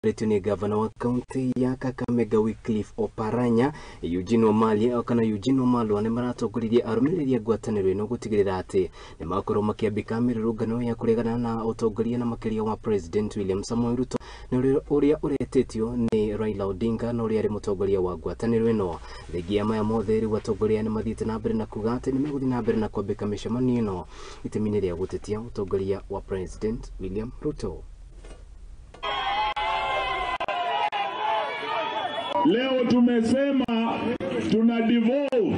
Ni gavana wa kaunti ya Kakamega Wycliffe Oparanya Eugene Wamalwa kana Eugene Wamalwa nĩ maratongoririe arũmĩrĩri a ngwatanĩro ĩno gũtigĩrĩra atĩ nĩ makorwo makĩambĩka mĩrũrũngano ya kũregana na ũtongoria na makĩria wa President William Samoei Ruto na ũrĩa ũretĩtio nĩ Raila Odinga na ũrĩa arĩ mũtongoria wa ngwatanĩro ĩno. Thengia maya mothe rĩu atongoria nĩ mathiĩte na mbere na kuga atĩ nĩ megũthiĩ na mbere na kwambĩka mĩcemanio ĩno itemi-inĩ rĩa gũtetia ũtongoria wa President William Ruto. Leo tumesema tuna devolve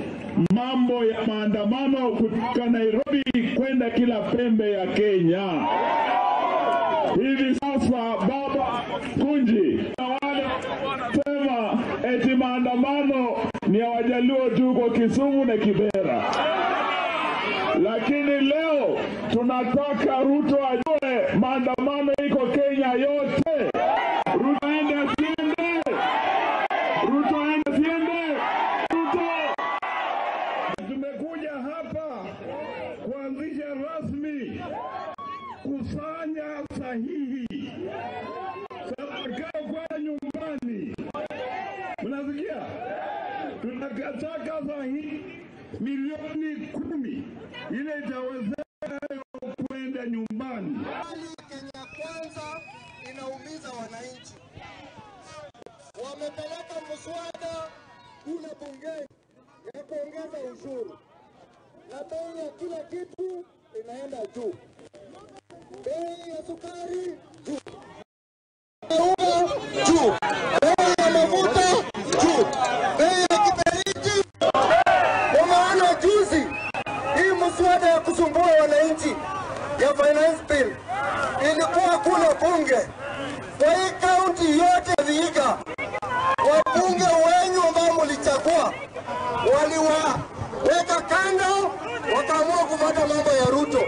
mambo ya maandamano kutoka Nairobi kwenda kila pembe ya Kenya. Hivi sasa baba Kunji na wale sema eti maandamano ni ya Wajaluo tu kwa Kisumu na Kibera. Lakini leo tunataka Ruto ajue maandamano iko Kenya yote. Ruto aende asiende. Ruto aende asiende. Ruto. Tumekuja hapa kuanzisha rasmi kusanya sahihi. Serikali kwa nyumbani. Mnasikia? Tunataka sahihi 10 milioni ile itawezesha kwenda nyumbani. Kenya Kwanza inaumiza wananchi. Wamepeleka mswada kule bungeni ya kuongeza ushuru na bei ya kila kitu inaenda juu. Bei ya sukari juu, unga juu, bei ya mafuta juu, bei ya kiberiti. Umeona juzi hii mswada ya kusumbua wananchi ya finance bill ilikuwa kule bunge. Kwa hii kaunti yote ya Vihiga, wabunge wenyu ambao mlichagua waliwaweka kando, wakaamua kufuata mambo ya Ruto.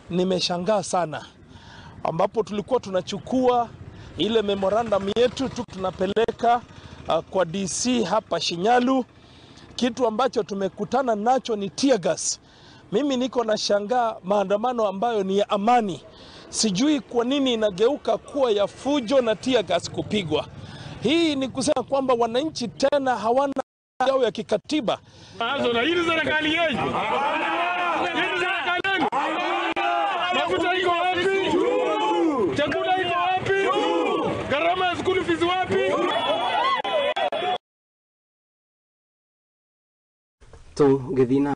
Nimeshangaa sana ambapo tulikuwa tunachukua ile memorandum yetu tu tunapeleka kwa DC hapa Shinyalu. Kitu ambacho tumekutana nacho ni tear gas. Mimi niko na shangaa maandamano ambayo ni ya amani, sijui kwa nini inageuka kuwa ya fujo na tear gas kupigwa. Hii ni kusema kwamba wananchi tena hawana yao ya kikatiba. Hii ni serikali yenu. Hii ni serikali yenu. Mafuta iko wapi? Chakula iko wapi? Gharama ya school fees wapi? Tũgĩthiĩ na